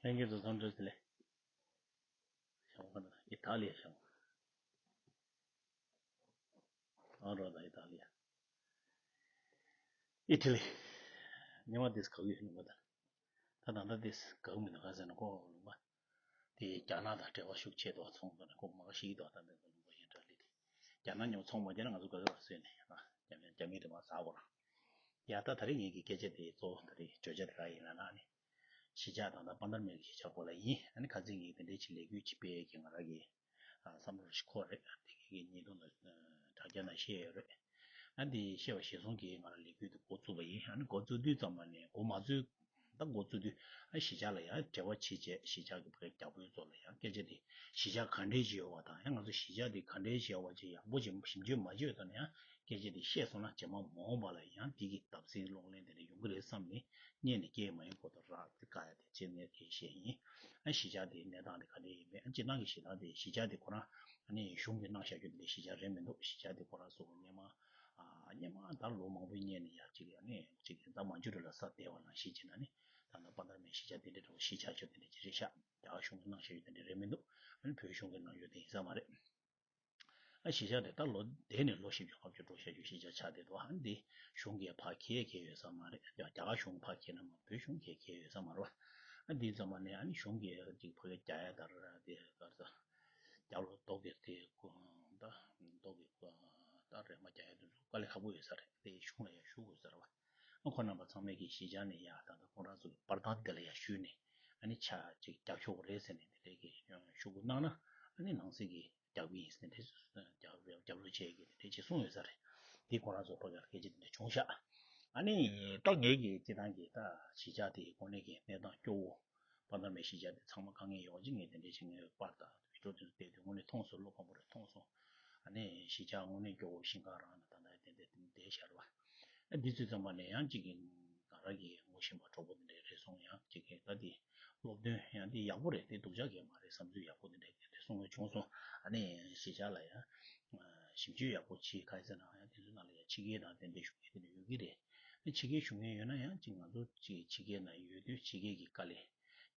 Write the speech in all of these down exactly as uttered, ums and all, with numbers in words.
ལྷན་རྒྱས་ཚོ་འཚམས་འདྲི་ཞུ་ལེ། ཞང་ཁ་ན་ཨི་ཐ་ལི་ཡ་ཞང་། ཨ་རོ་ད་ཨི་ཐ་ལི་ཡ། ཨི་ཐ་ལི། ཉི་མ་དེས་ག་གི་ལུང་པ་ད། ད་ད་ད་དེས་ག་གི་མི་ན་ག་ཟེར་ན་ཁོ་ལུང་པ། དེ་རྒྱ་ནག་དང་འབྲེལ་བ་ཤུགས་ཆེ་དོ་ཚོང་དང་ཁོ་མ་ག་ཤི་དོ་ད་མེད་ག་ལུང་པ་ཡིན་འདྲ་ལི་དེ། རྒྱ་ནག་ཉོ་ཚོང་མ་རྒྱ་ན་ང་ཚོ་ག་གི་བ་སོས་ནས་ཡང་ན་རྒྱ་མི་རྒྱ་མི་དེ་མ་ཟ་གོ་ར། ཡ་ད་ད་རེས་ངེད་ཀྱི་སྐད་ཆ་དེ་གཙོ་བོ་ད་རེས་བརྗོད་བྱ་དེ་ག་ཡིན་ན་ན་ནི། གཞིས་ཆགས་དང་ད་པ་ཏར་མེ་གི་གཞིས་ཆགས་སྐོར་ལ་ཡིན། ཨ་ནི་ཁ་ཚིག་ངེད་དེ་འདྲའི་ཆེད་ལས་འགུལ་ཅིག་སྤེལ་གི་ང་ར་གི་ཨ་བསམ་བློ་ཞིག་འཁོར་རེད། དེ་གི་ཉིས་སྟོང་དང་དྲ་རྒྱ་ནང་བཤད་ཡོད་རེད། ཨ་འདི་བཤད་པ་གཞིར་བཟུང་གིས་ང་ར་ལས་འགུལ་དེ་འགོ་བཙུགས་པ་ཡིན། ཨ་ནི་འགོ་བཙུགས་དུས་ཙམ་པ་ནས་འགོ་མ་བཙུགས། ད་འགོ་བཙུགས་དུས་ཨ་གཞིས་ཆགས་ལ་ཡང་འབྲེལ་བ་བྱེད་བྱས་གཞིས་ཆགས་ཀྱི་བར་རྒྱ་བོད་ཚོ་ལ་ཡང་སྐད་ཆ་དེ་གཞིས་ཆགས་ག་འདྲས་ཅིག་ཡོད་པ་དང་ཡང་ང་ཚོ་གཞིས་ཆགས་དེ་ག་འདྲས་ཅིག་ཡོད་པ་ཅིག་ཡག་པོ་ཅིག་ཞིབ་འཇུག་མ་བྱས་ཙང་ཡང་སྐད་ཆ་དེ་བཤད་སོང་ན་རྗེས་མ་མ་འོངས་པ་ལ་ཡང་དེ་གི་བརྡབ་གསིག་གློག་ལན་དེ་འདྲ་ཡོང་གི་རེད་བསམ་ནས་སྔོན་ནས་སྐད་མ་ཡོང་གོ་དོ་རག་དེ་ག་ཡ་དེ་ཅེས་ནས་དེ་བཤད་ཡིན། ཨ་གཞིས་ཆགས་དེ་གནས་སྟངས་དེ་ག་འདྲས་ཡིན་མིན། ཨ་སྤྱིར་བཏང་གི་གཞིས་ཆགས་དེ་གཞིས་ཆགས་དེ་ཁོ་རང་ཨ་ནི་གཞུང་གིས་གནང་བཞག་རྒྱུ་དེ་འདྲ་གཞིས་ཆགས་རེད་མི་འདུག་གཞིས་ཆགས་དེ་ཁོ་རང་ཚོ་སྔོན་མ་ཨ་སྔོན་མ་ད་ལོ་མང་པོའི་སྔོན་ནས་ཡར་གཅིག་ཨ་ནི་གཅིག་ད་མ་འཇུ་རུ་ལ་ས་དེ་བ་ནང་བཞིན་བྱས་ན་ནི་ད་ལྟ་པ་ཏར་མེ་གཞིས་ཆགས་དེ་འདྲ་འདྲ་བོ་གཞིས་ཆགས་ཆོས་དེ་འདྲ་ཅིག་རེད་ཤག་རྒྱ་གར་གཞུང་གིས་གནང་བཞག་རྒྱུ་དེ་འདྲ་རེད་མི་འདུག་ཨ་ནི་བོད་གཞུང་གིས་གནང་རྒྱུ་དེ་ཡིན་ས་མ་རེད། ཨ་གཞིས་ཆགས་དེ་ད་ལོ་དེ་ནས་ལོ་བཞི་བཅུ་ལྔ་བཅུ་འགྲོ་བཞག་རྒྱུ་གཞིས་ཆགས་ཆགས་བསྡད་འདུག་ཨ་འདི་གཞུང་གིས་ཕར་འཁྱེར་འཁྱེར་ཡོད་ས་མ་རེད། རྒྱ་རྒྱ་གར་གཞུང་ཕར་འཁྱེར་ན་མ་བོད་གཞུང་འཁྱེར་འཁྱེར་ཡོད་ས་མ་རེད་བ། ཨ་འདི་ཙམ་པ་ནས་ཨ་ནི་གཞུང་གིས་ཅིག་ཕ་གི་རྒྱག་ཡ་དར་དེ་གར་ས་རྒྱབ་ལོགས་ཏོག་གི་དེ་ཀོ་ད་ཏོག་གི་ཀོ་ད་རེ་མ་རྒྱག་ཡ་དེ་ཚོ་དཀའ་ལས་ཁག་པོ་ཡོད་ས་རེད། དེ་གཞུང་ལ་ཡ་ཞུ་དགོས་ས་རེད་བ། ཨ་ཁོ་རྣམ་པ་ཚང་མས་ཀྱི་གཞིས་ཆགས་ནས་ཡ་ད་ལྟ་ཁོང་རང་ཚོ་གི་པར་ཐང་དེ་ལ་ཡ་ཞུས་ནས་ཨ་ནི་ཆ་ཅིག་རྒྱབ་ཤོག་རེད་ཟེར་ནས་དེ་འདྲས་ཀྱི་ཞུ་དགོས་གནང་ན་ཨ་ནི་ནང་སྲིད་ཀྱི་རྒྱག་གི་ཡིན་ཟེར་ནས་དེ་རྒྱབ་རྒྱབ་རོགས་བྱེད་ཀྱི་དེ་འདྲས་ཅིག་གསུངས་ཡོད་ས་རེད། དེ་ཁོ་རང་ཚོ་ཕ་གིར་སྐད་ཆ་དེ་འདྲས་བྱུང་ཤག་ཨ་ནི་ད་ངེད་ཀྱི་སྤྱི་བཏང་གི་ད་གཞིས་ཆགས་དེ་གོ་གནས་ཀྱི་གནས་སྟངས་སྐྱོ་བོ་པ་ཏར་མེ་གཞིས་ཆགས་དེ་ཚང་མ་དཀའ་ངལ་ཡོད་ཅིག་ངས་དེ་འདྲས་ཅིག་ངས་པར་དང་བི་ཌིའོ་དེ་ཚོ་བལྟས་དུས་དངོས་གནས་མཐོང་སོང་། བློ་ཕམ་པོ་རེད་མཐོང་སོང་། ཨ་ནི་གཞིས་ཆགས་དངོས་གནས་སྐྱོ་བོ་ཤིང་ཁང་རང་ལ་ད་ལྟ་དེ་འདྲས་དེ་འདྲས་བསྡད་ཤར་བ། ཨ་འདི་ཚོ་ཙམ་པ་ནས་ཡང་གཅིག་གི་ང་རང་གི་ངོ་ཤེས་པ་གྲོགས་པོ་འདི་འདྲས་རེད་སོང་། ཡང་གཅིག་གི་ད་འདི་སློབ་སྟོན་ཡང་འདི་ཡག་པོ་རེད། འདི་སྡུག་ཅག་གི་མ་རེད། བསམ་ཚུལ་ཡག་པོ་འདི་འདྲས་འདི་གསུང་གི་བྱུང་སོང་། ཨ་ནི་གཞིས་ཆགས་ལ་ཡང་ཞིབ་འཇུག་ཡག་པོ་བྱེད་ག་ཟེར་ན་ཡང་དེ་ཚོའི་ནང་ལ་ཡང་ཕྱི་རྒྱལ་དང་དེ་འདྲས་ཞུ་མཁན་དེ་འདྲ་ཡོད་ཀྱི་རེད། ཨ་ཕྱི་རྒྱལ་ཞུ་མཁན་ཡོད་ན་ཡང་གཅིག་ང་ཚོ་གཅིག་ཕྱི་རྒྱལ་ནང་ཡོད་དུས་ཕྱི་རྒྱལ་གྱི་དཀའ་ལས་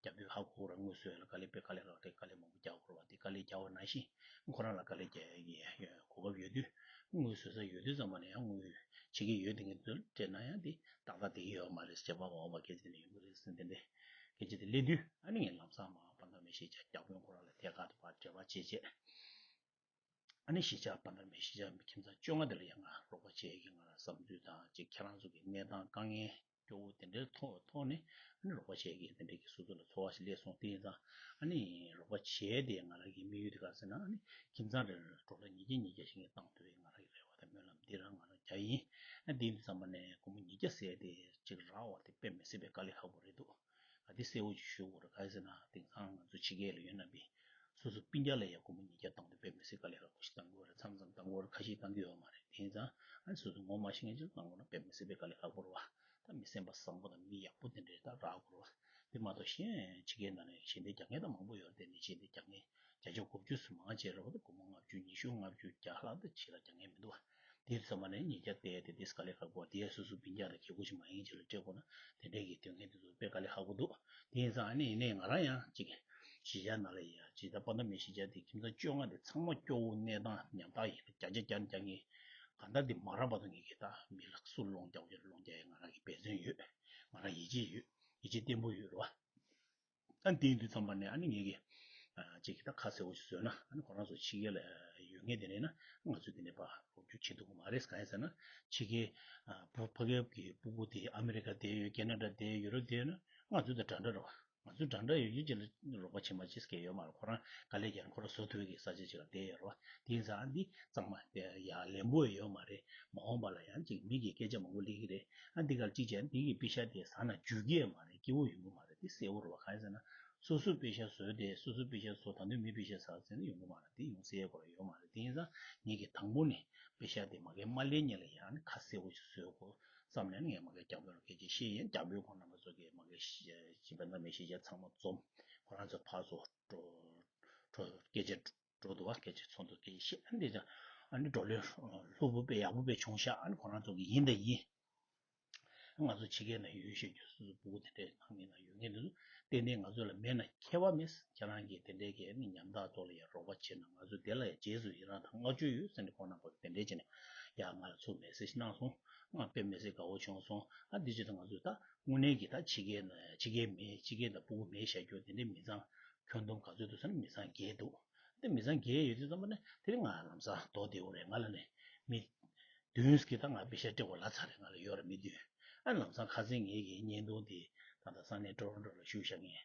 རྒྱབ་དུས་ཧ་གོ་ར། དངུལ་བཟོ་ཡ་ལ་དཀའ་ལས་དཔེ་དཀའ་ལས་ཁག་རེད། དཀའ་ལས་མང་པོ་རྒྱག་དགོས་རེད་བ། དེ་དཀའ་ལས་རྒྱག་པ་ནང་བཞིན་ཁོ་རང་ལ་དཀའ་ལས་རྒྱག་ཡ་གི་གོ་སྐབས་ཡོད་དུས་དངུལ་བཟོ་ས་ཡོད་དུས་ཙམ་པ་ནས་ཡང་དངུལ་ཕྱི་རྒྱལ་ཡོད་དེ་ངས་ཚོར་སྤྲད་ན་ཡང་དེ་ཏག་ཏག་བསྡད་ཀྱི་ཡོད་མ་རེད། བྱས་པ་མ་འོངས་པ་སྐད་ཆ་དེ་ཡོང་གི་རེད་ཟེར་དེ་འདྲའི་སྐད་ཆ་དེ་སླེབས་དུས་ཨ་ནི་ངས་ལམ་སང་མ་པ་ཏར་མེ་གཞིས་ཆགས་རྒྱ་དཔོན་ཁོ་རང་ལ་ཐད་ཀར་དུ་ཕར་འབྲེལ་བ་བྱས་བྱས། ཨ་ནི་གཞིས་ཆགས་པ་ཏར་མེ་གཞིས་ཆགས་ཁྱིམ་ཚང་བཅོ་ལྔ་དེ་ལ་ཡང་ང་རོགས་པ་བྱེད་ཀྱི་ང་རང་བསམ་ཚུལ་དང་གཅིག་ཁྱེད་རང་ཚོ་གི་གནས་སྟངས་དཀའ་ངལ་སྐྱོ་བོ་དེ་འདྲའི་ཐོག་ཐོག་ནས་ཨ་ནི་རོགས་པ་བྱེད་ཀྱི་དེ་འདྲའི་གི་སོ་སོ་ལ་ཚོར་བ་ཞིག་སླེབས་སོང་། དེ་ཡིན་ཙང་ཨ་ནི་རོགས་པ་བྱས་ཏེ་ང་རང་གི་དམིགས་ཡུལ་དེ་ག་རེ་ཟེར་ན་ཨ་ནི་ཁྱིམ་ཚང་རེ་རེ་ལ་ཌོ་ལར་ཉིས་བརྒྱ་ཉིས་བརྒྱ་ཞིག་ངས་བཏང་ཐུབ་པའི་ང་རང་གི་རེ་བ་དང་སྨོན་ལམ་འདི་རང་ང་རང་རྒྱག་ཡིན། ཨ་དེ་ཡིན་དུས་ཙམ་པ་ནས་སྒོར་མོ་ཉིས་བརྒྱ་ཟེར་དེ་ཅིག་རག་པ་དེ་དཔེ་མི་སྲིད་པའི་དཀའ་ལས་ཁག་པོ་རེད་འདུག་ཨ་དེ་གསལ་བོ་ཅིག་ཞུ་དགོས་རེད། ག་རེ་ཟེར་ན་དེང་སང་ང་ཚོ་ཕྱི་རྒྱལ་ལ་ཡོད་ན་མི་སོ་སོ་སྤུན་ཀྱག་ལ་ཡང་སྒོར་མོ་ཉིས་བརྒྱ་བཏང་དུས་དཔེ་མི་སྲིད་དཀའ་ལས་ཁག་པོ་ཞིག་བཏང་དགོས་རེད། མཚམས་མཚམས་བཏང་དགོས་རེད། ཁ་ཤས་བཏང་གི་ཡོད་མ་རེད། དེ་ཡིན་ཙང་ཨ་ནི་སོ་སོ་ངོ་མ་ཤེས་མཁན་ཅིག་བཏང་དགོས་ན་དཔེ་མི་སྲིད་པའི་དཀའ་ལས་ཁག་པོ་རེད་བ། ད་མི་སེམས་པ་བཟང་པོ་དང་མི་ཡག་པོ་དེ་འདྲའི་ད་རག་དགོས་རེད་བ། དེ་མ་གཏོགས་གཞན་ཕྱི་རྒྱལ་ནང་ནས་ཞལ་འདེབས་རྒྱག་མཁན་ད་མང་པོ་ཡོད་རེད། དེ་ནས་ཞལ་འདེབས་རྒྱག་མཁན་བརྒྱ་ཆ་དགུ་བཅུ་ཙམ་མང་ཆེ་རེད་བ། ད་སྒོར་མོ་ལྔ་བཅུ་ཉི་ཤུ་ལྔ་བཅུ་བརྒྱ་ལྷག་ད་ཕྱི་ལ་རྒྱག་མཁན་མི་འདུག་བ། དེ་ཙམ་པ་ནས་ཉིས་བརྒྱ་སྟེར་དེ་དེ་དཀའ་ལས་ཁག་པོ། དེ་སོ་སོ་སྤུན་ཀྱག་དང་གྱལ་པོ་ཞིག་མ་ཡིན་ཅིག་ལ་སྤྲད་དགོས་ན་དེ་འདྲས་ཀྱི་དོན་ངན་དེ་ཚོ་དཔེ་དཀའ་ལས་ཁག་པོ་འདུག་དེ་ཡིན་ཙང་ཨ་ནི་ཡིན་ནའི་ང་རང་ཡང་ཅིག་གཞིས་ཆགས་ནང་ལ་ཡ་ཇི་ལྟར་པ་ཏར་མེ་གཞིས་ཆགས་དེ་ཁྱིམ་ཚང་བཅོ་ལྔ་དེ་ཚང་མ་སྐྱོ་བོ་གནས་སྟངས་ཉམ་ཐག་ཡིན་ན་བརྒྱ་ཆ་བརྒྱ་ནས་བརྒྱ་ངས་གང་ལྟར་དེ་མ་རག་བར་དུ་ངས་ཀྱི་ད་མི་ལ་སུ་སློང་རྒྱག་ཡོད་སློང་རྒྱག་ཡ་ང་རང་གི་འབད་བརྩོན་ཡོད། ང་རང་ཡིད་ཆེས་ཡོད། ཡིད་ཆེས་བརྟན་པོ་ཡོད་རེད་བ། ཨ་ནི་དེ་ཡིན་དུས་ཙམ་པ་ནས་ཨ་ནི་ངེད་ཀྱིས་ཨ་ཅིག་ད་ཁ་གསལ་པོ་ཞིག་བཟོས་ན་ཨ་ནི་ཁོ་རང་ཚོ་ཕྱི་རྒྱལ་ལ་ཡོད་མཁན་དེ་འདྲ་ཡིན་ན་ང་ཚོས་དེ་འདྲ་པ་རོགས་སྐྱོར་བྱེད་ཐུབ་ཀྱི་མ་རེད། གང་ཡིན་ཟེར་ན་ཕྱི་རྒྱལ་ཨ་བུ་ཕ་རྒྱལ་གྱི་སྤུ་གུ་དེ་ཨ་མི་རི་ཀ་བསྡད་ཡོད། ཁེ་ན་ཌ་བསྡད་ཡོད། ཡུ་རོབ་བསྡད་ཡོད་ན་ང་ཚོ་དང་འདྲ་འདྲ་རེད་བ། ང་ཚོ་འདྲ་འདྲ་ཡོད་རྒྱུ་ཅིག་ལ་རོགས་པ་བྱེད་མ་བྱེད་ཟེར་མཁན་ཡོད་མ་རེད། ཁོ་རང་དཀའ་ལས་རྒྱག་ན་ཁོ་རང་བཟོ་ཐུབ་ཀྱི་ས་ཆ་ཅིག་ལ་བསྡད་ཡོད་རེད་བ། དེ་ཡིན་ཙང་ཨ་འདི་གཙང་མ་དེ་ཡ་ལེན་པོ་ཡོད་མ་རེད། མ་འོངས་པ་ལ་ཡང་ཅིག་མི་གི་སྐད་ཆ་མང་པོ་སླེབས་ཀྱི་རེད། ཨ་འདི་གར་ཅིག་བྱས་ན་འདི་གི་པེ་ཤ་དེ་ཟ་ན་འཇུ་གི་ཡོད་མ་རེད། སྐྱིད་པོ་ཡོང་གི་མ་རེད། དེ་གསལ་པོ་རེད་བ། གང་ཡིན་ཟེར་ན་སོ་སོའི་པེ་ཤ་བཟོས་ཏེ་སོ་སོའི་པེ་ཤ་བཟོ་ད་དུང་མི་པེ་ཤ་ཟ་ཟེར་ན་ཡོང་གི་མ་རེད། དེ་ཡོང་སའི་སྐོར་ཡོད་མ་རེད། དེ་ཡིན་ཙང་ངེད་ཀྱིས་དང་པོ་ནས་པེ་ཤ་དེ་མ་གི་མ་ལེན་ཉིན་ལ་ཡང་ནི་ཁ་གསལ་པོ་ཞིག་བཟོས་དགོས་བསམ་ནས་ནི་ངས་མ་གི་རྒྱ་དཔོན་ལ་སྐད་ཆ་བཤད་ཡིན། རྒྱ་དཔོན་ཁོང་རྣམ་པ་ཚོ་གིས་མ་གི་ཞི་པ་ཏར་མེ་གཞིས་ཆགས་ཚང་མ་འཛོམས། ཁོ་རང་ཚོ་ཕར་ཚུར་འགྲོ་འགྲོ་སྐད་ཆ་འགྲོ་འདུག་བ། སྐད་ཆ་ཚོགས་འདུ་སྐད་ཆ་བཤད། ཨ་འདི་ཙང་ཨ་ནི་བགྲོ་གླེང་ལྷུག་པོ་དཔེ་ཡག་པོ་དཔེ་བྱུང་ཤག་ཨ་ནི་ཁོ་རང་ཚོ་གིས་ཡིན་དང་ཡིན། ང་ཚོ་ཕྱི་རྒྱལ་ནང་ཡོད་ཤེས་རྒྱུ་སོ་སོ་སྤུ་གུ་དེ་འདྲའི་ནང་མི་ནང་ཡོད་མཁན་དེ་ཚོ་ ཏན་ཏན་ང་ཚོ་ལ་མེད་ན་ཁྱད་པར་མེད། ཁྱེད་རང་གིས་དེ་འདྲའི་གི་ཨ་ནི་ཉམ་ཐག་ཚོ་ལ་ཡང་རོགས་པ་བྱེད་ན་ང་ཚོ་དེ་ལ་ཡང་རྗེས་སུ་ཡི་རང་དང་བསྔགས་བརྗོད་ཡོད་ཟེར་ནས་ཁོང་རྣམ་པ་གིས་དེ་འདྲའི་བྱས་ནས་ཡང་ང་ལ་ཚུར་མེ་སེ་ཇི་གནང་སོང་། ང་དཔེ་མི་སྲིད་དགའ་བོ་བྱུང་སོང་། ཨ་འདི་ཅི་ད་ང་ཚོས་ད་དངོས་གནས་ཀྱི་ད་ཕྱི་རྒྱལ་ན་ཕྱི་རྒྱལ་མེད་ཕྱི་རྒྱལ་དང་སྤུ་གུ་མེད་བཤད་རྒྱུ་དེ་འདྲའི་མི་ཚང་ཁྱོན་བསྡོམས་ག་ཚོད་འདུག་ཟེར་ན་མི་ཚང་བརྒྱད་འདུག་དེ་མི་ཚང་བརྒྱད་ཡོད་དུས་ཙམ་པ་ནས་དེ་རིང་ང་ལམ་སང་རྡོ་རྡེའུ་རེད། ང་ལ་ནས་མི་བདུན་གྱིས་ད་ང་པེ་ཤ་སྤྲད་དགོས་ལབ་ཚར་རེད། ང་ལ་ཡོད་རེད་མི་བདུན། ཨ་ལམ་སང་ཁ་སང་ངེད་ཀྱི་བརྙན་ཐུང་དེ་ད་ལྟ་ས་གནས་ཀྲོ་རོན་ཀྲོ་ལ་བཞུགས་བཞག་མཁན་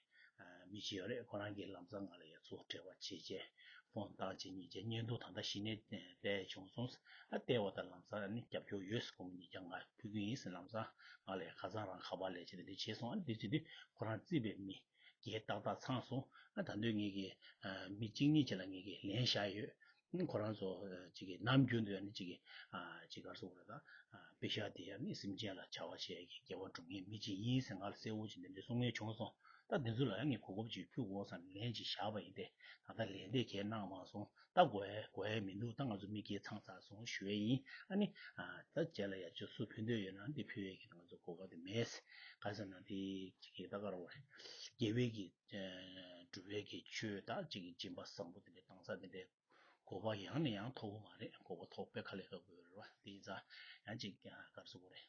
མི་གཅིག་ཡོད་རེད། ཁོ་རང་གིས་ལམ་སང་ང་ལ་ཡ་ཚུར་འབྲེལ་བ་བྱེད་བྱས་ཕོན་བཏང་བྱེད་གཉིས་བྱས་བརྙན་ཐུང་ད་ལྟ་གཞི་ནས་བལྟས་བྱུང་སོང་། ཨ་བལྟས་པ་དང་ལམ་སང་ཨ་ནི་རྒྱབ་སྐྱོར་ཡོད་ཟེར་གོ་མི་གཉིས་ཀྱང་ང་ཕུལ་གྱི་ཡིན་ཟེར་ལམ་སང་ང་ལ་ཡ་ཁ་སང་རང་ཁ་པར་ལས་བྱས་དེ་འདྲ་བྱས་སོང་། ཨ་ནི་དེ་བྱེད་དུས་ཁོ་རང་རྩིས་པའི་མི་བརྒྱད་ཏག་ཏག་ཚང་སོང་། ཨ་ད་དུང་ངེད་ཀྱི་ཨ་མི་གཅིག་གཉིས་ཅིག་ལ་ངེད་ཀྱིས་ལན་བཞག་ཡོད། ཨ་ཁོ་རང་ཚོ་ཨ་ཅིག་གི་ནམ་རྒྱུན་དུ་ཡང་ནི་ཅིག་གི་ཨ་ཅིག་ག་རེ་ཟེར་དགོས་རེད་ད། ཨ་པེ་ཤ་དེ་ཡང་ནི་སེམས་ཅན་ལ་བྱ་བ་བྱེད་ཡག་གི་དགེ་བ་སྒྲུབ་མཁན་མི་གཅིག་ཡིན་ཟེར་ང་ལ་གསལ་བོ་ཅིག་འདི་འདྲའི་གསུང་མཁན་བྱུང་སོང་། ད་འདི་ཚོ་ལ་ཡང་ངས་གོ་སྐབས་ཅིག་ཕུལ་དགོས་བསམ་ནས་ལན་ཅིག་བཞག་པ་ཡིན་ཏེ། ད་ལྟ་ལན་འདེབས་གང་ཡང་གནང་མ་སོང་། ད་དགོས་ཡ་དགོས་ཡ་མི་འདུག་ད་ང་ཚོ་མི་བརྒྱད་ཚང་ཚར་སོང་ཞུ་ཡ་ཡིན། ཨ་ནི་ཨ་ད་རྗེས་ལ་ཡ་ཅིག་སུ་ཕན་ཐོགས་ཡོད་ན་འདི་ཕུལ་ཡ་གི་ད་ང་ཚོ་གོ་སྐབས་དེ་མེད། ག་ཟེར་ན་དེ་ཅིག་གི་ད་ག་རེ་བ་རེད། དགེ་བའི་གི་ཨ་སྒྲུབ་པའི་གི་ཆོས་ད་ཅིག་གི་སྦྱིན་པ་བཟང་པོ་དེ་འདྲའི་བཏང་ས་དེ་འདྲའི་གོ་སྐབས་ཡང་ནས་ཡང་ཐོབ་ཀྱི་མ་རེད། གོ་སྐབས་ཐོབ་དཔེ་དཀའ་ལས་ཁག་པོ་ཡོད་རེད་བ། དེ་ཡིན་ཙང་ཡང་ཅིག་ཡང་ག་རེ་ཟེར་དགོས་རེད།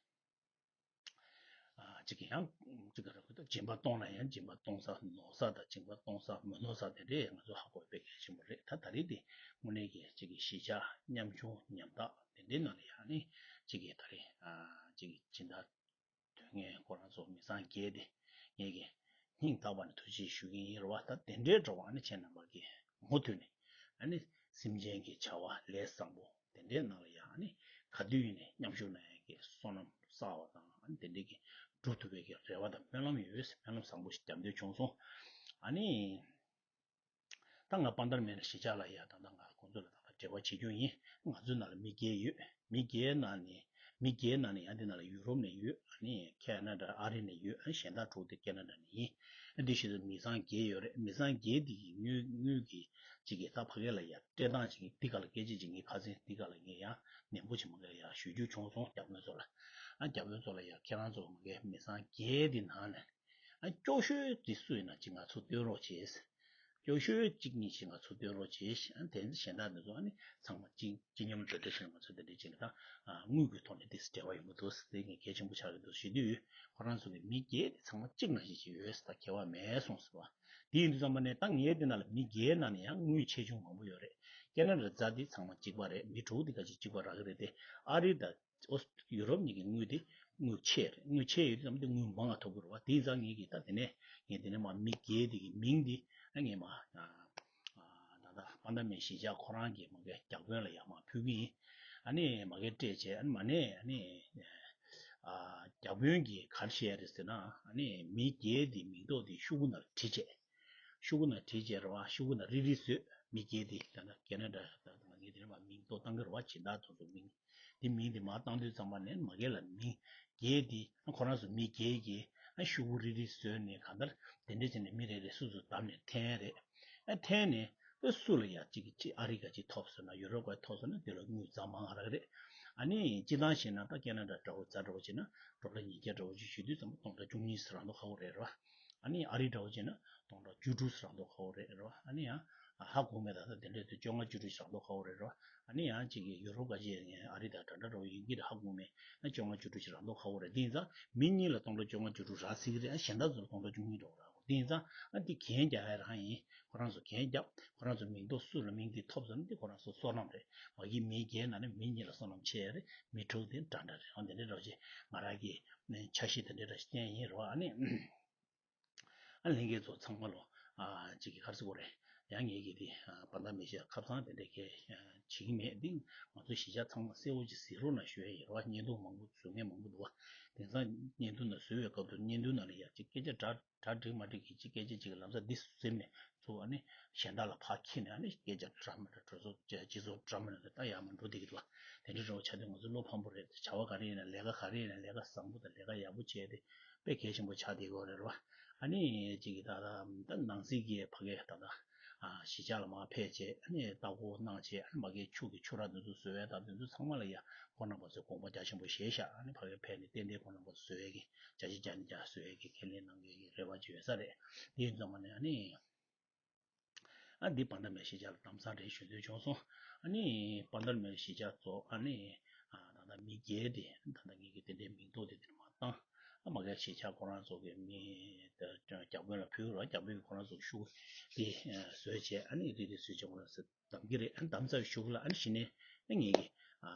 ཨ་ཅིག་ཡང་ཅིག་ག་རེ་ཟེར་དགོས་རེད། སྦྱིན་པ་གཏོང་ན་ཡང་སྦྱིན་པ་གཏོང་ས་ནོར་ས་དང་སྦྱིན་པ་གཏོང་ས་མི་ནོར་ས་དེ་འདྲས་ང་ཚོ་ཧ་གོ་དཔེ་གལ་ཆེན་པོ་རེད། ད་ད་རེས་དེ་དངོས་གནས་ཀྱི་ཅིག་གི་གཞིས་ཆགས་ཉམ་ཆུང་ཉམ་ཐག་དེ་འདྲའི་ནང་ལ་ཡང་ནི་ཅིག་གི་ད་རེས་ཨ་ཅིག་གི་སྦྱིན་བདག་དོན་ངས་ཁོ་རང་ཚོ་མི་ཚང་བརྒྱད་དེ་ངེད་ཀྱི་སྙིང་ཐག་པ་ནས་ཐུགས་རྗེ་ཞུ་གི་ཡིན་རེད་བ། ད་དེ་འདྲའི་འགྲོ་བ་ནི་ཁྱེད་རྣམ་པ་གིས་མུ་མཐུད་ནས་ཨ་ནི་སེམས་ཅན་གྱི་བྱ་བ་ལས་བཟང་པོ་དེ་འདྲའི་ནང་ལ་ཡང་ཨ་ནི་ག་དུས་ཡིན་ནས་མཉམ་ཞུགས་གནང་ཡག་གི་བསོད་ནམས་བསགས་པ་དང་ཨ་ནི་དེ་འདྲའི་གི་འགྲུབ་ཐུབ་པའི་གི་རེ་བ་དང་སྨོན་ལམ་ཡོད། སྨོན་ལམ་བཟང་པོ་ཞིག་རྒྱབ་འདོད་བྱུང་སོང་། ཨ་ནི། ད་ང་དཔལ་མཐར་མེད་ལ་གཞིས་ཆགས་ལ་ཡ་ད་ལྟ་ང་ཁོང་ཚོ་ལ་ད་ལྟ་འབྲེལ་བ་བྱེད་རྒྱུ་ཡིན། ང་ཚོའི་ནང་ལ་མི་བརྒྱད་ཡོད། མི་བརྒྱད་ནང་ནས་མི་བརྒྱད་ནང་ནས་ཡང་འདི་ནང་ལ་ཡུ་རོབ་ནས་ཡོད། ཨ་ནི་ཁེ་ན་ཌ་ཨ་རི་ནས་ཡོད། ཨ་ནི་གཞན་དག་དྲུག་དེ་ཁེ་ན་ཌ་ནས་ཡིན། ཨ་འདི་བཞིན་དུ་མི་ཚང་བརྒྱད་ཡོད་རེད། མི་ཚང་བརྒྱད་འདི་གི་དངུལ་དངུལ་གི་གཅིག་གི་ད་ཕ་གི་ལ་ཡ་སྤྲད་སྟངས་ཅིག་འདི་ག་ལ་སྐད་ཆ་ཅིག་ངས་ཁ་སང་འདི་ག་ལ་ངས་ཡ་ནན་པོ་ཅིག་མ་གི་ལ་ཡ་ཞུ་རྒྱུ་བྱུང་སོང་། རྒྱ་དཔོན་ཚོ་ལ། ཨ་རྒྱ་དཔོན་ཚོ་ལ་ཡ་ཁྱེད་རང་ཚོ་མ་གི་མི་ཚང་བརྒྱད་འདི་ནང་ནས། ཨ་སྐྱོ་ཤོས་དེ་སུ་ཡིན་ན་ཅིག་ང་ཚོ་སྟོན་རོགས་བྱེད། སྐྱོ་ཤོས་གཅིག་གཉིས་ཤིག་ང་ཚོ་སྟོན་རོགས་བྱེད། ཨ་དེ་གཞན་དག་འདི་ཚོ་ཨ་ནི་ཚང་མ་གཅིག་གཅིག་མཉམ་འདྲ་འདྲ་ཞིག་ང་ཚོ་འདི་འདྲ་བྱས་ནས་ད་ཨ་དངུལ་གྱི་ཐོག་ནས་དེ་འབྲེལ་བ་ཡོང་གི་འདུག་དེ་ངས་གལ་ཆེན་པོ་ཆགས་ཀྱི་འདུག་ཞུ་དུས་ཁོ་རང་ཚོ་གི་མི་བརྒྱད་དེ་ཚང་མ་གཅིག་ནང་བཞིན་ཞིག་ཡོད་ཟེར། ད་ཁྱད་པར་མེད་གསུངས་ཟེར་བ། དེ་ཡིན་དུས་ཙམ་པ་ནས་ད་ངའི་འདི་ནང་ལ་མི་བརྒྱད་ནང་ནས་ཡང་དངུལ་ཆེ་ཆུང་མང་པོ་ཡོད་རེད། ཁེ་ན་ཌ་རྫ་དེ་ཚང་མ་གཅིག་པ་རེད། མི་དྲུག་དེ་ག་ཅིག་གཅིག་པ་རག་གི་རེད་དེ། ཨ་རི་དང་ཨོ་སི་ཡུ་རོབ་གཉིས་ཀྱི་དངུལ་དེ་དངུལ་ཆེ་རེད། དངུལ་ཆེ་ཡོད་དུས་ཙམ་དེ་དངུལ་མང་བ་ཐོབ་ཀྱི་རེད་བ། དེ་ཡིན་ཙང་ངེད་ཀྱིས་ད་དེ་ནས་ངས་དེ་ནས་མ་མི་བརྒྱད་དེ་གི་མིང་དེ་ཨ་ངས་མ་ད་ལྟ་དཔལ་མཐར་མེད་གཞིས་ཆགས་ཁོ་རང་གི་མ་གི་རྒྱ་དཔོན་ལ་ཡར་མ་ཕུལ་གི་ཡིན། ཨ་ནི་མ་གི་སྤྲད་བྱས་ཨ་ནི་མ་ནས་ཨ་ནི་རྒྱ་དཔོན་གྱིས་ག་རེ་བཤད་རེད་ཟེར་ན། ཨ་ནི་མི་བརྒྱད་དེ་མིང་ཐོ་དེ་ཤོག་གུ་ནང་བྲིས་བྱས། ཤོག་གུ་ནང་བྲིས་བྱས་རེད་བ། ཤོག་གུ་ནང་རིལ་རིལ་བཟོས། མི་བརྒྱད་དེ་ད་ལྟ་ཁེ་ན་ཌ་ད་ལྟ་ང་ཚོའི་དེ་ནས་མ་མིང་ཐོ་བཏང་གི་རེད་བ། སྦྱིན་བདག་དེ་ཚོ་མིང་དེ་མིང་དེ་མར་བཏང་དུས་ཙམ་པ་ནས་མ་གི་ལ་མི་བརྒྱད་དེ་ཨ་ཁོ་རང་ཚོ་མི་བརྒྱད་ཀྱིས་ཨ་ཤོག་གུ་རིལ་རིལ་བཟོས་ནས་གང་ལྟར་དེ་འདྲ་བྱས་ནས་མི་རེ་རེ་སུ་སུ་བདམས་ནས་འཐེན་རེད། ཨ་འཐེན་ནས་ཨ་སུ་ལ་ཡ་གཅིག་གཅིག་ཨ་རི་ག་གཅིག་ཐོབ་སོང་ན་ཡུ་རོབ་ག་ཐོབ་སོང་ན་དེ་ལ་དངུལ་རྫ་མང་རག་རེད། ཨ་ནི་སྤྱིར་བཏང་བཤད་ན་ད་ཁེ་ན་ཌ་འདྲ་བོ་རྫ་འདྲ་བོ་བྱས་ན་ཌོ་ལར་ཉིས་བརྒྱ་འདྲ་བོ་ཅིག་ཞུ་དུས་ཙམ་པ་སྟོང་ཕྲག་བཅུ་གཉིས་ཙམ་རག་མདོག་ཁ་པོ་རེད་རེད་བ། ཨ་ནི་ཨ་རི་འདྲ་བོ་བྱས་ན་སྟོང་ཕྲག་བཅུ་དྲུག་ཙམ་རག་མདོག་ཁ་པོ་རེད་རེད་བ། ཨ་ནི་ཡང་ཧ་གོ་མེད་ད་ལྟ་དེ་འདྲས་དུ་བཅོ་ལྔ་བཅུ་དྲུག་ཅིག་རག་མདོག་ཁ་པོ་རེད་རེད་བ། ཨ་ནི་ཡང་ཅིག་གི་ཡུ་རོབ་ག་ཅིག་ཨ་རི་དང་འདྲ་འདྲ་བོ་ཡིན་གྱི་རེད། ཧ་གོ་མེད་ན་བཅོ་ལྔ་བཅུ་དྲུག་ཅིག་རག་མདོག་ཁ་པོ་རེད། དེ་ཡིན་ཙང་མི་གཉིས་ལ་སྟོང་ཕྲག་བཅོ་ལྔ་བཅུ་དྲུག་རག་སྲིད་ཀྱི་རེད། ཨ་གཞན་དག་ཚོ་ལ་སྟོང་ཕྲག་བཅུ་གཉིས་འདྲ་བོ་རག་གོ། དེ་ཡིན་ཙང་ཨ་འདི་གན་རྒྱག་ཡ་རང་ཡིན། ཁོ་རང་ཚོ་གན་རྒྱབ། ཁོ་རང་ཚོ་མིང་ཐོ་སུ་ལ་མིང་འདི་ཐོབ་ཟེར་ན་འདི་ཁོ་རང་ཚོ་བསོད་ནམས་རེད། མ་གི་མི་བརྒྱད་ནང་ནས་མི་གཉིས་ལ་བསོད་ནམས་ཆེ་ཡ་རེད། མི་དྲུག་དེ་འདྲ་འདྲ་རེད། འོ་འདི་འདྲ་འདྲ་བོ་ཅིག་ང་རང་གི་འཆར་གཞི་དེ་འདྲ་འདྲ་ཞིག་བསྟན་ཡིན་རོ། ཨ་ནི་ཨ་ལྷན་རྒྱས་ཚོ་ཚང་མ་ལོ་ཨ་ཅིག་གི་ག་རེ་ཟེར་དགོས་རེད། ཡང་ངེད་ཀྱི་དེ་ཨ་བར་མདའ་མེ་ཤ་ཁབ་ཚང་དེ་འདྲ་གས་བྱེད་ཀྱི་མེད། འདི་ང་ཚོ་གཞིས་ཆགས་ཚང་མ་གསལ་བོ་ཅིག་གཟིགས་རོགས་གནང་ཞུ་ཡ་ཡིན་རོ། བརྙན་ཐུང་མང་པོ་བཟོ་མཁན་མང་པོ་འདུག་བ། དེང་སང་བརྙན་ཐུང་ནང་བཟོ་བའི་སྐབས་དུ་བརྙན་ཐུང་ནང་ལ་ཡ་ཅིག་སྐད་ཆ་འདྲ་གྲ་སྒྲིག་མ་སྒྲིག་གི་ཅིག་སྐད་ཆ་ཅིག་ལམ་སང་འདི་སེམས་ནས་ཚུར་ཨ་ནི་གཞན་དག་ལ་ཕར་འཁྱེར་ནས་ཨ་ནི་སྐད་ཆ་འདྲ་མི་འདྲ་གྲོས་ཚོགས་སྤྱི་ཚོགས་འདྲ་མི་འདྲ་ད་ཡར་མར་འགྲོ་བསྡད་ཀྱི་འདུག་དེ་འདྲ་འདྲ་བོ་ཆགས་དུས་ང་ཚོ་བློ་ཕམ་པོ་རེད། བྱ་བ་ག་རེ་ཡིན་ན་ལས་ཀ་ག་རེ་ཡིན་ན་ལས་ཀ་བཟང་པོ་དང་ལས་ཀ་ཡག་པོ་བྱས་ཏེ་དཔེ་གལ་ཆེན་པོ་ཆགས་བསྡད་ཀྱི་ཡོད་རེད་རོ། ཨ་ནི་ཅིག་གི་ད་ད་ནང་སྲིད་ཀྱི་ཕ་གི་ད་ད་ ཨ་གཞིས་ཆགས་ལ་མར་ཕེབས་བྱས། ཨ་ནི་ལྟ་སྐོར་གནང་བྱས། ཨ་ནི་མ་གིའི་ཆུ་གི་ཆུ་རགས་འདི་ཚོ་བཟོ་ཡས་དང་འདི་ཚོ་ཚང་མ་ལ་ཡ་ཁོང་རྣམ་པ་ཚོས་དགོངས་པ་རྒྱ་ཆེན་པོ་བཞེས་ཤག་ཨ་ནི་ཕ་གིར་ཕེབས་ནས་ཏན་ཏན་ཁོང་རྣམ་པ་ཚོ་བཟོ་ཡས་ཀྱི་བྱ་བྱེད་རྒྱ་ནས་རྒྱ་བཟོ་ཡས་ཀྱི་ཁས་ལེན་གནང་གི་ཡོད་ཀྱི་རེ་བ་ཅིག་ཡོད་ས་རེད། དེ་ཡིན་ཙང་མ་ནས་ཨ་ནི། ཨ་འདི་དཔལ་ལྡན་མའི་གཞིས་ཆགས་ལ་གདམས་ས་རེད་ཞུ་འདོད་བྱུང་སོང་། ཨ་ནི་དཔལ་ལྡན་མའི་གཞིས་ཆགས་ཚོ་ཨ་ནི་ཨ་ད་ལྟ་མི་སྒེར་དེ་ད་ལྟ་ངེད་ཀྱི་དེ་འདྲའི་མིང་ཐོ་དེ་དེར་མ་བཏང་། ཨ་མ་གིའི་གཞིས་ཆགས་ཁོ་རང་ཚོ་གི་མི་དེ་བརྒྱ་དཔོན་ལ་ཕུལ་རོགས། བརྒྱ་དཔོན་གྱིས་ཁོ་རང་ཚོ་ཤུགས་དེ་བཟོས་བྱས། ཨ་ནི་རེ་རེ་བཟོས་བྱས་ཁོ་རང་ཚོ་གདམ་གྱི་རེད། ཨ་གདམ་ས་ཤུགས་ལ་ཨ་ནི་གཞི་ནས་ཨ་ངེད་ཀྱི་ཨ་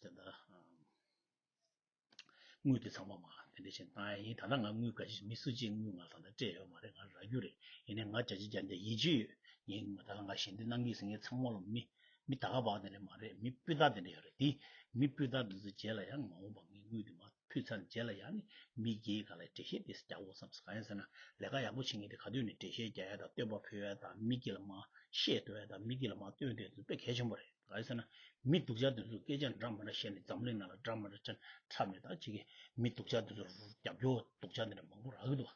ད་ལྟ་ཨ། དངུལ་དེ་ཚང་མ་མ་དེ་འདྲ་བྱས་བཏང་ཡ་ཡིན། ད་ལྟ་ང་དངུལ་ག་ཅི་མི་སུ་གཅིག་དངུལ་ང་ད་ལྟ་སྤྲད་ཡོད་མ་རེད། ང་རག་རྒྱུ་རེད། ཡིན་ནའི་ང་བརྒྱ་ཆ་བརྒྱ་འདི་ཡིད་ཆེས་ཡོད། ངས་ང་ད་ལ་ང་ཞལ་འདེབས་གནང་གི་ཟེར་མཁན་ཚང་མ་ལ་མི་མི་ད་ག་བག་དེ་འདྲ་མ་རེད། མི་སྤུས་དག་དེ་འདྲ་ཡོད་རེད། དེ་མི་སྤུས་དག་འདི་ཚོ་རྗེས་ལ་ཡང་མ་འོངས་པ་ངས་དངུལ་དེ་མ་ཕུལ་ཚར་རྗེས་ལ་ཡང་ནི་མི་སྒེར་ག་ལ་འགྲེལ་བཤད་དེ་རྒྱག་དགོས་བསམ་སོང་། གང་ཡིན་ཟེར་ན་ལས་ཀ་ཡག་པོ་བྱེད་མཁན་དེ་ག་དུས་ནས་འགྲེལ་བཤད་རྒྱག་ཡ་དང་བསྟོད་པ་ཕུལ་ཡ་དང་མི་སྒེར་ལ་མ་བཤད་སྡོད་ཡ་དང་མི་སྒེར་ལ་མ་བསྟོད་སྡོད་དེ་དཔེ་གལ་ཆེན་པོ་རེད། གང་ཡིན་ཟེར་ན། མི་སྡུག་ཅག་དེ་ཚོ་སྐད་ཆ་འདྲ་མི་འདྲ་བཤད་ནས་འཛམ་གླིང་ནང་ལ་འདྲ་མི་འདྲ་ཅན་འཁྲབ་ནས། ད་ཅིག་གིས་མི་སྡུག་ཅག་དེ་ཚོ་རྒྱབ་སྐྱོར་སྡུག་ཅག་དེ་འདྲ་མང་པོ་རག་གི་འདུག་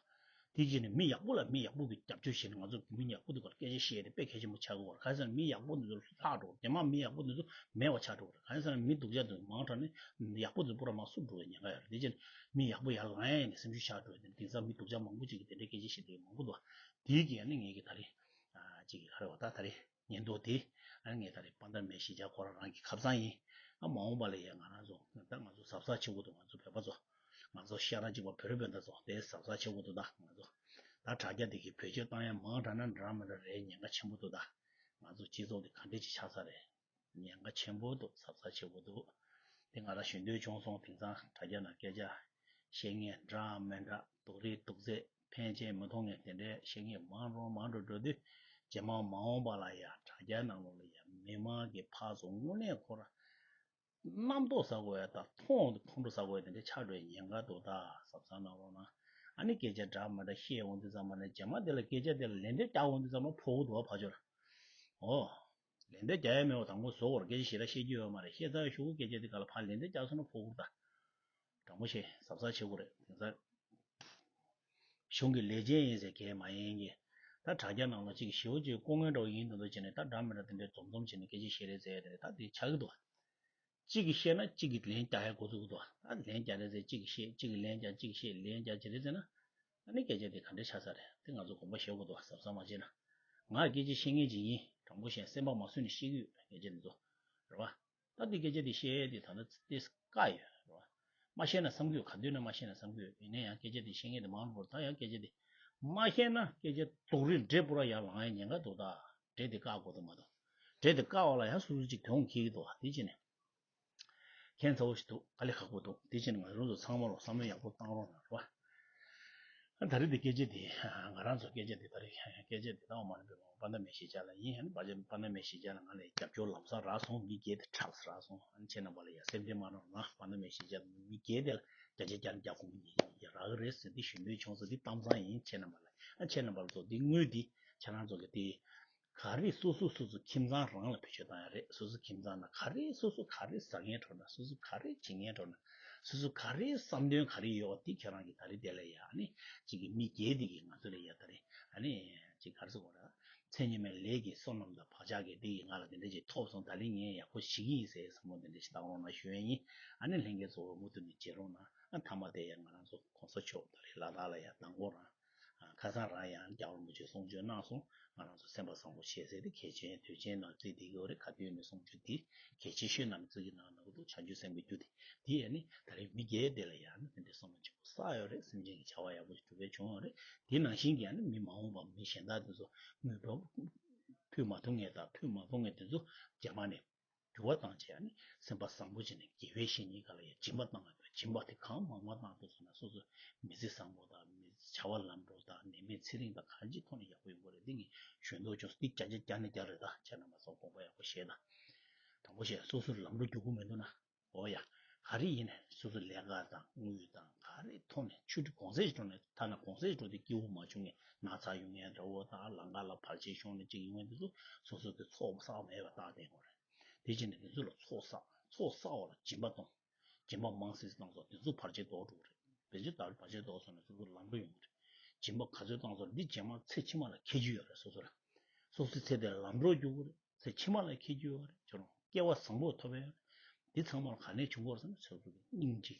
དེ་བྱས་ནས་མི་ཡག་པོ་ལ་མི་ཡག་པོ་གི་རྒྱབ་སྐྱོར་བྱས་ནས་ང་ཚོ་མི་ཡག་པོ་དེ་གར་སྐད་ཆ་བཤད་དེ་དཔེ་གལ་ཆེན་པོ་ཆགས་ཀྱི་ཡོད་རེད། གང་ཡིན་ཟེར་ན་མི་ཡག་པོ་དེ་ཚོ་ལྷག་འགྲོ་རེད། རྗེས་མ་མི་ཡག་པོ་དེ་ཚོ་མེད་པ་ཆགས་འགྲོ་རེད། གང་ཡིན་ཟེར་ན་མི་སྡུག་ཅག་དེ་ཚོ་མང་དྲགས་ནས་ཡག་པོ་དེ་ཚོ་པུ་ར་མར་བསུབ་འགྲོ་བའི་ཉེན་ཁ་ཡོད་རེད། དེ་བྱས་ནས་མི་ཡག་པོ་ཡར་ལངས་ཡས་ནས་སེམས་ཤུགས་ཆག་འགྲོ་བའི་དེ་དེང་སང་མི་སྡུག་ཅག་མང་པོ་ཅིག་གིས་དེ་འདྲའི་སྐད་ཆ་བཤད་བསྡད་ཀྱི་མང་པོ་འདུག་དེའི་གི་ཨ་ནི་ངེད་ཀྱི་ད་རེས་ཨ་ཅིག་གི་ག་རེ་བ་ད་ད་རེས། ཉིན་ཐོ་དེ། ཨ་ནི་ངས་ད་རེས་དཔལ་ལྡན་མའི་གཞིས་ཆགས་ཁོ་རང་རང་གི་ཁ་སང་ཡིན། ཨ་མ་འོངས་པ་ལ་ཡང་ང་རང་ཚོ་ད་ང་ཚོ་གཟབ་གཟབ་བྱེད་དགོས་འདུག་ང་ཚོ་བོད་པ་ཚོ། ང་ཚོ་ཤ་ར་གཅིག་པ་བོད་རིགས་སྤུན་ཟླ་ཚོ་དེ་གཟབ་གཟབ་བྱེད་དགོས་འདུག་ད་ང་ཚོ་ད་དྲ་རྒྱ་དེ་གི་བེད་སྤྱོད་བཏང་ཡ་མང་དྲགས་ན་འདྲ་མི་འདྲ་རེད། ཉེན་ཁ་ཆེན་པོ་འདུག་ད་ང་ཚོ་སྤྱི་ཚོགས་དེ་ག་འདྲས་ཅིག་ཆགས་ས་རེད། ཉེན་ཁ་ཆེན་པོ་འདུག་གཟབ་གཟབ་བྱེད་དགོས་འདུག་དེ་ང་རང་ཞུ་འདོད་བྱུང་སོང་། དེང་སང་དྲ་རྒྱ་ནང་སྐད་ཆ་བཤད་མཁན་འདྲ་མི་འདྲ་སྡུག་རུས་སྡུག་ཚད་ཕན་ཆད་མི་མཐོང་མཁན་དེ་འདྲས་བཤད་མཁན་མང་རུ་མང་རུ་འགྲོ་དུས་རྗེས་མ་མ་འོངས་པ་ལ་ཡང་དྲ་རྒྱ་ནང་ལོགས་ལ་ཡང་མི་མང་གི་ཕར་ཚུར་དངོས་གནས་ཁོ་ར་རྣམ་རྟོག་ཟ་དགོས་ཡ་དང་མཐོང་ཁོང་ཁྲོ་ཟ་དགོས་ཡ་དེ་འདྲས་ཆགས་འགྲོ་ཡ་ཉེན་ཁ་འདུག་ད་གཟབ་གཟབ་གནང་རོགས་གནང་། ཨ་ནི་སྐད་ཆ་འདྲ་མི་འདྲ་བཤད་འོང་དུས་ཙམ་པ་ནས་རྗེས་མ་དེ་ལ་སྐད་ཆ་དེ་ལ་ལན་འདེབས་རྒྱག་འོང་དུས་ཙམ་པ་ཕོག་གི་འདུག་བ་ཕར་ཕྱོགས་ལ། ཨོ། ལན་འདེབས་རྒྱག་ཡ་མེད་པ་དང་པོ་བཟོ་བར་སྐད་ཆ་ཞེ་དྲག་བཤད་རྒྱུ་ཡོད་མ་རེད། བཤད་ཚར་ཤོག་གི་སྐད་ཆ་དེ་ག་ལ་ཕར་ལན་འདེབས་རྒྱག་སོང་ན་ཕོག་གི་རེད་ད། དྲང་པོ་བཤད་གཟབ་གཟབ་བྱེད་དགོས་རེད། དེང་སང་གཞུང་གི་ལས་བྱེད་ཡིན་ཟེར་གལ་མ་ཡིན་གྱི། ད་དྲ་རྒྱ་ནང་ལ་གཅིག་ཞེ་པོ་ཅིག་ལྐོག་རྔན་འདྲ་བོ་ཡིན་དུས་འདུག་བྱས་ནས་ད་འདྲ་མི་འདྲ་དེ་འདྲའི་འཛོམས་འཛོམས་བྱས་ནས་སྐད་ཆ་བཤད་རེད་ཟེར་ཡ་དེ་རེད། ད་དེ་ཆགས་ཀྱི་འདུག་གཅིག་གིས་བཤད་ན་གཅིག་གིས་ལན་རྒྱག་ཡ་འགོ་ཚུགས་ཀྱི་འདུག་ཨ་ལན་རྒྱག་རེད་ཟེར་གཅིག་གིས་བཤད། གཅིག་གིས་ལན་རྒྱག་གཅིག་བཤད། ལན་རྒྱག་ཅི་རེད་ཟེར་ན། ཨ་ནི་སྐད་ཆ་དེ་ག་འདྲས་ཆགས་ས་རེད། དེ་ང་ཚོ་དགོངས་པ་བཞེས་དགོས་འདུག་གཟབ་གཟབ་མ་བྱས་ན། ང་སྐད་ཆ་བཤད་མཁན་ཅིག་ཡིན། དྲང་པོ་བཤད། སེམས་པ་མ་བཟོད་ནས་བཤད་ཀྱི་ཡོད། སྐད་ཆ་འདི་ཚོ། རེད་བ། ད་འདི་སྐད་ཆ་འདི་བཤད་ཡས་དེ་ད་ལྟ་ཏོག་ཙམ་དཀའ་ཡོད། རེད་བ། མ་བཤད་ན་བསམ་གྱི་ཡོད། ག་དུས་ན་མ་བཤད་ན་བསམ་གྱི་ཡོད། ཡིན་ན་ཡང་སྐད་ཆ་འདི་བཤད་མཁན་དེ་མང་པོ་རེད། ད་ཡང་སྐད་ཆ་འདི་མ་བཤད་ན་སྐད་ཆ་སྡུག་རུས་འདྲེ་པུ་ར་ཡར་ལངས་ཡ་ཉེན་ཁ་འདུག་ད་འདྲེ་དེ་བཀག་དགོས་འདུག་མ་གཏོགས། འདྲེ་དེ་བཀག་པ་ལ་ཡང་སོ་སོ་གཅིག་དོན་འཁྱོལ་གྱི་འདུག་དེ་བྱས་ནས། ཁྱད་མཚར་པོ་ཞིག་འདུག་དཀའ་ལས་ཁག་པོ་འདུག་དེ་བྱས་ནས་ང་རང་ཚོ་ཚང་མ་ལ་བསམ་བློ་ཡག་པོ་བཏང་རོགས་གནང་རོགས། ཨ་ད་རེས་འདི་སྐད་ཆ་འདི་ང་རང་ཚོ་སྐད་ཆ་འདི་ད་རེས་སྐད་ཆ་འདི་ད་འོ་མ་རེད་པས། དཔལ་ལྡན་མའི་གཞིས་ཆགས་ལ་ཡིན། ཨ་ནི་དཔལ་ལྡན་མའི་གཞིས་ཆགས་ལ་ང་ལ་རྒྱབ་སྐྱོར་ལམ་སང་རག་སོང་། མི་སྒེར་དེ་ཁྲག་རག་སོང་། ཨ་ནི་ཁྱེད་རྣམ་པ་ལ་ཡ་སེམས་ཁྲལ་མ་གནང་རོགས་གནང་། དཔལ་ལྡན་མའི་གཞིས་ཆགས་མི་སྒེར་དེ་ལ་བརྒྱ་ཆ་བརྒྱ་ནས་བརྒྱ་དགོངས་པ་རྒྱག་གི་རེད་ཟེར་འདི་ཞུ་འདོད་བྱུང་སོང་། འདི་གཏམ་བཟང་ཡིན། ཁྱེད་རྣམ་པ་ལ་ཨ་ཁྱེད་རྣམ་པ་ལ་ཚོ་འདི་དངུལ་འདི་ཁྱེད་རང་ཚོ་གི་དེ་ག་རེ་སོ་སོ་སོ་སོ་ཁྱིམ་ཚང་རང་ལ་བེད་སྤྱོད་བཏང་ཡ་རེད། སོ་སོ་ཁྱིམ་ཚང་ན་ག་རེ་སོ་སོ་ག་རེ་ཟ་མཁན་འགྲོ་ན། སོ་སོ་ག་རེ་བྱེད་མཁན་འགྲོ་ན། སོ་སོ་ག་རེ་བསམ་དོན་ག་རེ་ཡོད་པ་དེ་ཁྱེད་རང་གིས་ད་རེས་དེ་ལ་ཡ་ཨ་ནི་གཅིག་གི་མི་སྒེར་དེ་གིས་ང་ཚོ་ལ་ཡ་ད་རེས་ཨ་ནི་གཅིག་ག་རེ་ཟེར་དགོས་རེད། མཚན་ཉིད་མེད་ལས་ཀྱི་བསོད་ནམས་དང་བག་ཆགས་ཀྱིས་དེ་གིས་ང་ལ་དེ་འདྲ་ཅིག་ཐོབ་སོང་། ད་རེས་ངས་ཡག་པོ་བྱེད་ཀྱི་ཡིན་ཟེར་བསམ་བློ་དེ་འདྲ་ཞིག་བཏང་རོགས་གནང་ཞུ་ཡས་ཡིན། ཨ་ནི་ལྷན་རྒྱས་ཚོ་མུ་མཐུད་ནས་མཇལ་རོགས་གནང་། ཨ་མཐའ་མ་དེ་ཡ་ང་རང་ཚོ་གོང་ས་མཆོག་ད་རེས་ལ་དྭགས་ལ་ཡ་མདང་དགོང་རང་། ཁ་སང་རང་ཡང་རྒྱལ་བ་རིན་པོ་ཆེས་གསུང་ཆོས་གནང་སོང་། ང་རང་ཚོ་སེམས་པ་བཟང་པོ་བྱེད་སའི་དེ་གལ་ཆེན་དུས་ཆེན་ནང་བརྩི་བསྡད་ཀྱི་ཡོད་རེད། ག་དུས་ནས་གསུང་ཆོས་དེ་གལ་ཆེ་ཤོས་ནང་བརྩི་གི་ནང་ནང་དུ་བྱང་ཆུབ་སེམས་ཀྱི་རྒྱུ་དེ་དེ་ཡང་ནི་ད་རེས་མི་སྒེར་དེ་ལ་ཡང་ན་དེ་འདྲའི་བསམ་བློ་ཆེན་པོ་བསགས་ཡོད་རེད། སེམས་ཅན་གྱི་བྱ་བ་ཡག་པོ་ཞིག་གྲུབ་པའི་བྱུང་ཡོད་རེད། དེ་ནང་བཞིན་གྱི་ཡང་ན་མི་མ་འོངས་པ་མི་གཞན་དག་དེ་ཚོ་དངུལ་འབབ་ཕུལ་མ་ཐུབ་མཁན་དང་ཕུལ་མ་ཐུབ་མཁན་དེ་ཚོ་རྗེས་མ་ནས་འགྱུར་བ་བཏང་བྱས་ནས་སེམས་པ་བཟང་པོ་བྱས་ནས་དགེ་བའི་བཤེས་གཉེན་སྒང་ལ་ཡང་སྦྱིན་པ་བཏང་ཡོད། སྦྱིན་པ་དེ་གང་མང་མང་བཏང་ཐུབ་སོང་ན་སོ་སོ་མི་ཚེ་བཟང་པོ་དང་མི་བྱ་བ་ལམ་འགྲོ་དང་ནད་མེད་ཚེ་རིང་དང་གང་ཅིའི་ཐོག་ནས་ཡག་པོ་ཡོང་གི་རེད། འདི་ངས་ཞུ་འདོད་བྱུང་། འདི་བརྒྱ་ཆ་བརྒྱ་ནས་བརྒྱ་རེད། ད་ཁྱེད་རྣམ་པ་ཚོ་དགོངས་པ་ཡག་པོ་བཞེས་དང་། དྲང་པོ་བཤད། སོ་སོ་ལམ་འགྲོ་རྒྱུག་གི་མི་འདུག་ན། འོ་ཡ། ག་རེ་ཡིན་ནས་སོ་སོ་ལས་ཀ་དང་དངུལ་དང་ག་རེ་ཐོག་ནས་ཆུ་གོང་ཚད་ཅིག་འགྲོ་ནས་ཐ་ན་གོང་ཚད་ཅིག་འགྲོ་དུས་སྐྱིད་པོ་མ་བྱུང་ངས་ན་ཚ་ཡོང་ངས་འདྲ་བོ་དང་ལམ་ཁ་ལ་བར་ཆད་ཤོར་ནས་ཅིག་ཡོང་ངས་འདི་ཚོ་སོ་སོ་གི་ཚོགས་བསགས་མེད་པ་རྟགས་བསྟན་དགོས་རེད། དེ་བྱས་ནས་འདི་ཚོ་ལ་ཚོགས་བསགས། ཚོགས་བསགས་པ་ལ་སྦྱིན་པ་གཏོང་། སྦྱིན་པ་མང་སེ་སེ་བཏང་སོང་། དེ་ཚོ་བར་ཆད་ཟློག་འགྲོ་གི་རེད། བར་ཆད་ཟློག་བར་ཆད་ཟློག་སོང་ན་སོ་སོ་ལམ་འགྲོ་ཡོང་གི་རེད། སྦྱིན་པ་ག་ཚོད་བཏང་སོང་། འདི་རྗེས་མ་ཚེ་ཕྱི་མ་ལ་ཁྱད་ཆོས་ཡོད་རེད། སོ་སོ་ལ། སོ་སོའི་ཚེ་འདིར་ལམ་འགྲོ་རྒྱུག་གི་རེད། ཚེ་ཕྱི་མ་ལ་འཁྱེར་རྒྱུ་ཡོད་རེད། ཁྱོད་རང་སྐལ་བ་བཟང་པོ་ཐོབ་ཡོད་རེད། འདི་ཚང་མ་ལ་ག་ནས་བྱུང་གི་རེད་ཟེར་ན་ཆོས་ལུགས་ཀྱི་སྙིང་རྗེ།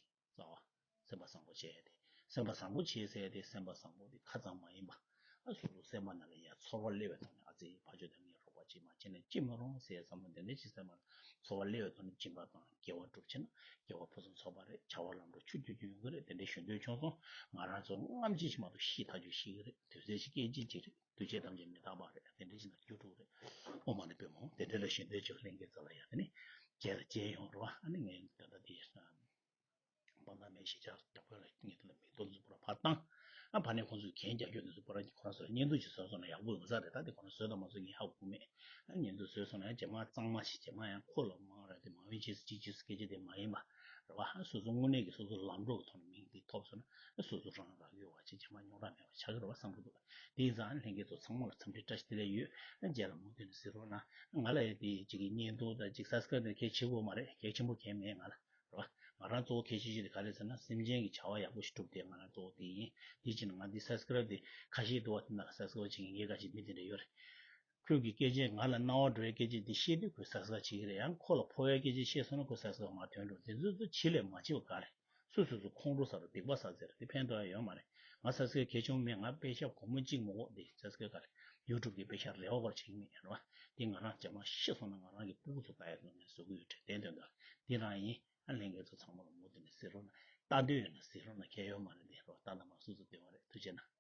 རྩ་བ། སེམས་པ་བཟང་པོ་བྱས་ཏེ། སེམས་པ་བཟང་པོ་བྱས་ཟེར་ཏེ་སེམས་པ་བཟང་པོ་དེ་ཁ་ཙམ་མ་ཡིན་པ། ཨ་སོ་སོ་སེམས་པ་ནང་ལ་ཡ་ཚོར་བ་སླེབས་པའི་ཐོག་ནས་ཨ་ཙི་ཕ་ཆོས་དང་ངའི་རོགས་པ་ཅིག་མ་བྱས་ན་ཅི་མ་རུང་ཟེར་བསམ་བློ་དེ་འདྲ་ཅིག་སེམས་པ་ཚོར་བ་སླེབས་པའི་ཐོག་ནས་སྦྱིན་པ་དང་དགེ་བ་སྒྲུབ་བྱས་ན་དགེ་བ་ཕུན་སུམ་ཚོགས་པ་རེད། བྱ་བ་ལམ་འགྲོ་ཆུ་རྒྱུན་རྒྱུན་ཡོང་གི་རེད། དེ་འདྲའི་ཞུ་འདོད་བྱུང་སོང་། ང་རང་ཚོ་སྔ་ཕྱི་ཞིག་མ་གཏོགས་ཤི་ཐག་ཆོད་ཤི་གི་རེད། དུས་ཚོད་ཅིག་སྐད་ཅིག་ཅིག་རེད། འདུས་བྱས་ཐམས་ཅད་མི་རྟག་པ་རེད། དེ་འདྲ་ཞིག་ན་རྒྱུ་དྲུག་རེད། ཨོཾ་མ་ཎི་པདྨེ་ཧཱུྃ། དེ་འདྲ་ལ་ཞུ་འདོད་བྱུང་། ལྷན་རྒྱས་ཚོ་ལ་ཡ་དེ་ནི་རྗེས་ལ་མཇལ་ཡོང་རོགས། ཨ་ནི་ངས་ད་ལྟ་དེ་དཔང་རྟགས་མེད་ཞེས་བྱ་དྲག་པོ་ལ་ངས་དེ་ལ་མིག་ཏོ་འཛུགས་པོ་ར་ཕར་བཏང་། ཨ་ཕ་ནས་ཁོང་ཚོས་གན་རྒྱག་རྒྱུ་དེ་ཚོ་པོ་ར་ཁོ་རང་ཚོ་ལ་བརྙན་ཐུང་ཅིག་བཟོས་སོང་ན་ཡག་པོ་ཡོང་ས་རེད། ད་དེ་ཁོ་རང་བཟོས་དང་མ་བཟོས་ངས་ཧ་གོ་མེད། ཨ་བརྙན་ཐུང་བཟོས་སོང་ན་ཡང་རྗེས་མ་གཙང་མ་ཞིག་རྗེས་མ་ཡང་ཁོ་ལ་མང་ར་དེ་མང་བའི་རྗེས་སུ་གཅིག་རྗེས་སུ་སྐད་ཆ་དེ་མ་ཡིན་པ་རེད་བ། ཨ་སོ་སོ་དངོས་གནས་ཀྱི་སོ་སོ་ལམ་འགྲོ་གི་ཐོག་ནས་མིང་དེ་ཐོབ་སོང་ན་ཨ་སོ་སོ་རང་རག་ཡོད་བ་ཅིག་རྗེས་མ་རྙོག་དྲ་མེད་པ་ཆགས་ཀྱི་རེད་བ་བསམ་གྱི་འདུག་དེ་ཡིན་ཙང་ཨ་ལྷན་རྒྱས་ཚོ་ཚང་མ་ལ་འཚམས་འདྲི་བཀྲ་ཤིས་བདེ་ལེགས་ཡོད། ཨ་རྗེས་ལ་མུ་མཐུད་ནས་གཟིགས་རོགས་གནང་། ང་ལ་ཡ་དེ་གཅིག་གི་བརྙན་ཐུང་དང་གཅིག་སབ་སི་ཀ་རབ་དེ་གལ་ཆེ་བོ་མ་རེད། གལ་ཆེན་པོ་གལ་མེད་ང་ལ་རེད་བ། ང་རང་གཙོ་བོ་གལ་ཆེ་ཤོས་དེ་ག་རེ་ཟེར་ན་སེམས་ཅན་གྱི་བྱ་བ་ཡག་པོ་ཞིག་སྒྲུབ་དེ་ང་རང་གཙོ་བོ་དེ་ཡིན། དེ་ཕྱིན་ང་འདི་སབ་སི་ཀ་རབ་དེ་ཁ་ཤས་འདུག་བ། དེ་ན་སབ་སི་ཀ་རབ་བྱེད་མཁན་ངའི་ཁ་ཤས་མི་དེ་འདྲ་ཡོད་རེད། ཁོས་ཀྱི་སྐད་ཆ་ང་ལ་རྣ་བར་འགྲོ་བའི་སྐད་ཆ་འདི་བཤད་དུས་ཁོས་སབ་སི་ཀ་རབ་བྱེད་ཀྱི་རེད། ཡང་ཁོ་ལ་ཕོག་པའི་སྐད་ཆ་བཤད་སོང་ན་ཁོས་སབ་སི་ཀ་རབ་མར་ཐོན་འགྲོ། དེ་ཚོ་ཚོ་བྱེད་ལས་མ་བྱེད་པ་ག་རེད། སོ་སོ་སོ་ཁོང་ཁྲོ་ཟ་རུ་སྡིག་པ་ཟ་ཟེར་དེ་ཕན་ཐོགས་ཡ་ཡོད་མ་རེད། ང་སབ་སི་ཀ་རབ་གལ་ཆུང་མེད། ང་པེ་ཤག་སྒོར་མོ་གཅིག་མ་དགོས། དེ་སབ་སི་ཀ་རབ་ག་རེད། ཡུ་ཊུབ་གི་པེ་ཤག་རེ་བ་བར་བྱེད་ཀྱི་མེད་རེད་བ། དེ་ང་རང་རྗེས་མ་ཤི་སོང་ན་ང་རང་གི་སྤུ་གུ་ཚོ་ལྟ་ཡ་ཚོ་ངས་བཟོ་གི་ཡོད་དྲན་དོན་དག་འདི་རང་ཡིན། ཨ་ལྷན་རྒྱས་ཚོ་ཚང་མ་ལ་མུ་མཐུད་ནས་གཟིགས་རོགས་གནང་། ལྟ་འདོད་ཡོད་ན་གཟིགས་རོགས་གནང་། གལ་ཡོད་མ་རེད། དེ་རོགས་ལྟ་ན་མ་སོ་སོ་བདེ་བ་རེད། ཐུགས་རྗེ་གནང་།